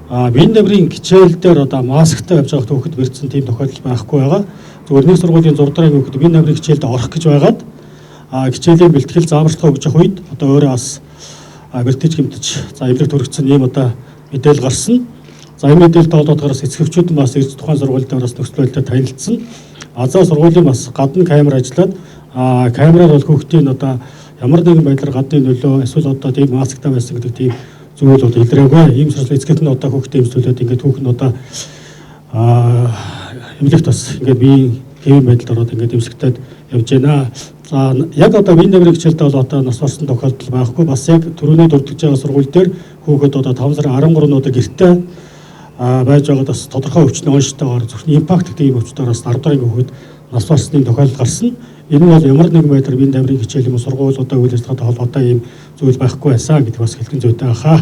Биеийн дабрын хичээл дээр одоо масктай явж байгаа хүүхэд бэртсэн тийм тохиолдол байхгүй байгаа. Зөвхөн нэг сургуулийн 6 дахь ангийн хүүхэд биеийн дабрын хичээлд орох гэж байгаад хичээлийн бэлтгэл зааварчилгаа өгж явах үед одоо өөрөө бас бэртэж гэмтэж за эмнэлэгт хүргэсэн ийм одоо мэдээлэл гарсан. За, энэ мэдээлэлтэй холбоотойгоор эцэг эхчүүд нь бас ирж тухайн сургууль дээр бас нөхцөл байдлаар танилцсан. За, сургуулийн бас гадна камер ажиллаад камераар бол хүүхдийн одоо ямар нэгэн байдлаар гадны нөлөө эсвэл одоо тийм масктай байсан гэдэг тийм зүйл бол илрээгүй. Ийм учраас эцэг нь одоо хүүхдээ эмчлүүлээд ингээд хүүхэн нь одоо эмнэлэгт бас ингээд биеийн хэвийн байдалд ороод ингээд эмчлэгтээд явж байна. За, яг одоо биеийн дабрын хичээлдээ бол одоо нас барсан тохиолдол байхгүй. Бас яг түрүүний дурдж байгаа сургууль дээр хүүхэд одоо 5 сарын 13-нд одоо гэртээ байж байгаад бас тодорхой өвчний онштойгоор зөвхөн импакт гэдэг ийм өвчтөөр бас 10 дахь ангийн хүүхэд нас барсны тохиолдол гарсан. Энэ нь бол ямар нэгэн байдлаар биеийн дабрын хичээл юм уу сургууль одоо үйл ажиллагаатай холбоотой ийм зүйл байхгүй байсан гэдэг бас хэлэх зүйтэй байхаа.